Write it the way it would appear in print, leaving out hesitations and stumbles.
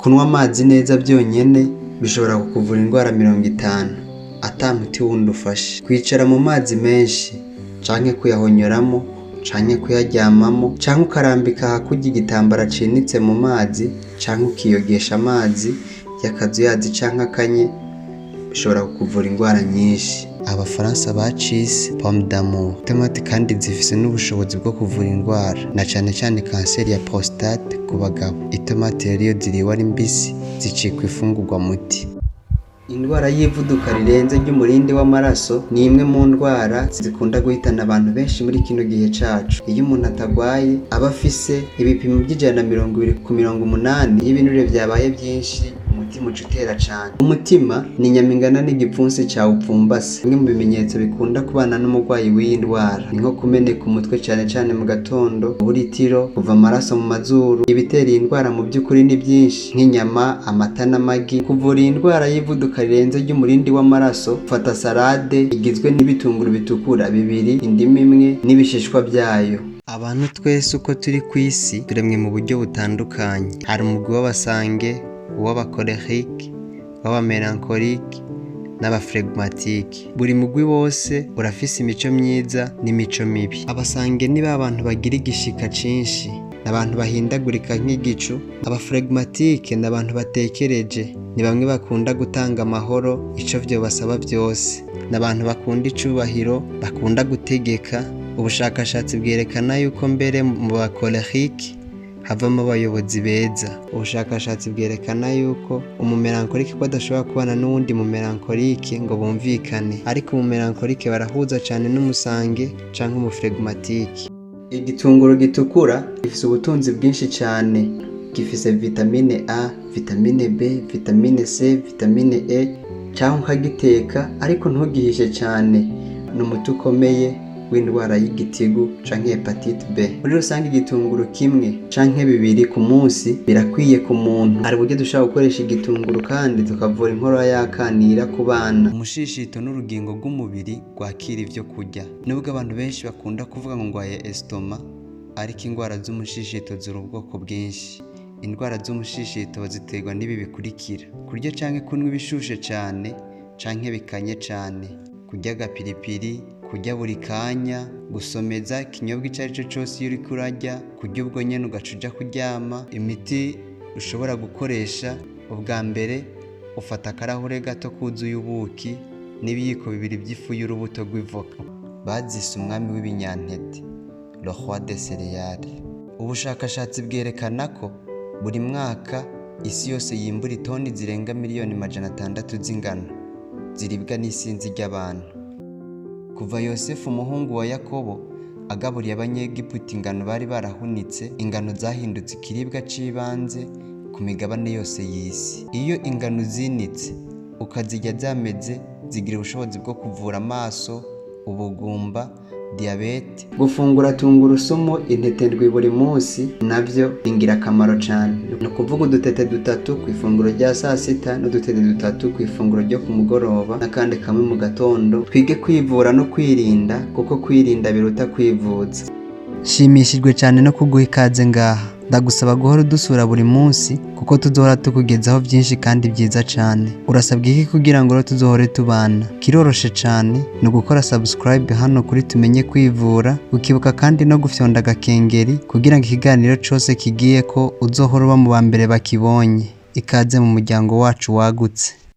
Kunywa amazi neza byonyene bishobora kukuvura indwara 50 ata muti wundi ufashe. Kwicara mu mazi menshi canke kuyahonyoramo canke kuyaryamamo canke ukarambika hakurya igitambara cinitse mu mazi canke ukiyogesha amazi y'akazuyazi canke akanye bishobora kukuvura indwara nyinshi. Abafaransa bacise pomme d'amour. Itomati kandi zifise n'ubushobozi bwo kuvura indwara na cane cane kanseri ya prostate ku bagabo. Itomati rero iyo ziriwe ari mbisi zicikwa ifungurwa muti. Indwara y'ivuduka rirenze ry'umurindi w'amaraso ni imwe mu ndwara zikunda guhitana abantu benshi muri kino gihe cacu. Iyo umuntu atagwaye aba afise ibipimo vy'120/80, iyo ibinure vyabaye vyinshi umutima uca utera cane. Umutima ni inyama ingana n'igipfunsi cawe upfumbase. Bimwe mu bimenyetso bikunda kubana n'umurwayi w'iyi ndwara ni nko kumeneka umutwe cane cane mu gatondo, uburitiro, kuva amaraso mu mazuru. Ibitera iyi ndwara mu by'ukuri ni byinshi nk'inyama, amata n'amagi. Kuvura iyi ndwara y'ivuduka rirenze ry'umurindi w'amaraso, fata salade igizwe n'ibitunguru bitukura bibiri, indimu imwe n'ibishishwa byayo. Abantu twese uko turi ku isi turemwe mu buryo butandukanye. Hari umugwi w'abasange, uw'abakolerique, uw'abamelancholique n'abaflegmatique. Buri mugwi wose urafise imico myiza n'imico mibi. Abasange ni ba bantu bagira igishika cinshi, ni abantu bahindagurika nk'igicu. Abaflegmatique ni abantu batekereje, ni bamwe bakunda gutanga amahoro ico vyobasaba vyose, ni abantu bakunda icubahiro, bakunda gutegeka. Ubushakashatsi bwerekana yuko mbere mu bakolerique havamo abayobozi beza. Ubushakashatsi bwerekana yuko umumelancholique ko adashobora kubana n'uwundi mumelancholique ngo bumvikane, ariko umumelancholique barahuza cane n'umusange canke umuflegmatique. Igitunguru gitukura gifise ubutunzi bwinshi cane, gifise vitamine A, vitamine B, vitamine C, vitamine E, canke ukagiteka ariko ntugihishe cane. Ni umuti ukomeye w'indwara y'igitigu canke hepatite B. Muri rusange igitunguru kimwe canke bibiri ku munsi birakwiye ku muntu. Hari uburyo dushobora gukoresha igitunguru kandi tukavura inkorora y'akanira ku bana. Umushishito n'urugingo rw'umubiri rwakira ivyo kurya. Nubwo abantu benshi bakunda kuvuga ngo ngwaye estomac, ariko indwara z'umushishito ziri ubwoko bwinshi. Indwara z'umushishito ziterwa n'ibi bikurikira: kurya canke kunywa ibishushe cane canke bikanye cane, kurya agapiripiri, kurya buri kanya, gusomeza ikinyobwa ico arico cose iyo uriko urarya, kurya ubwo nyene ugaca uja kuryama. Imiti ushobora gukoresha: ubwa mbere ufata akarahure gato kuzuye ubuki n'ibiyiko bibiri vy'ifu y'urubuto rw'ivoka. Bazise umwami w'ibinyantete, le roi des céréales. Ubushakashatsi bwerekana ko buri mwaka isi yose yimbura itoni zirenga 600,000,000 z'ingano ziribwa n'isinzi ry'abantu. Kuva Yosefu umuhungu wa Yakobo agaburiye abanyegiputa ingano bari barahunitse, ingano zahindutse ikiribwa c'ibanze ku migabane yose y'isi. Iyo ingano uzinitse ukazirya zameze, zigira ubushobozi bwo kuvura amaso, ubugumba, diyabete. Gufungura tungurusumu intete ndwi buri munsi navyo ni ingirakamaro cane. Ni ukuvuga udutete dutatu ku ifunguro rya sasita n'udutete dutatu ku ifunguro ryo ku mugoroba n'akandi kamwe mu gatondo. Twige kwivura no kwirinda, kuko kwirinda biruta kwivuza. Nshimishijwe cyane no kuguha ikaze ngaha. Ndagusaba guhora udusura buri munsi kuko tuzohora tukugezaho byinshi kandi byiza cyane. Urasabwa iki kugira ngo rero tuzohore tubana? Kiroroshe cyane, ni ugukora subscribe hano kuri Tumenye Kwivura, ukibuka kandi no gufyonda agakengeri kugira ngo ikiganiro cose kigiye ko uzohora uba mu ba mbere bakibonye. Ikaze mu muryango wacu wagutse.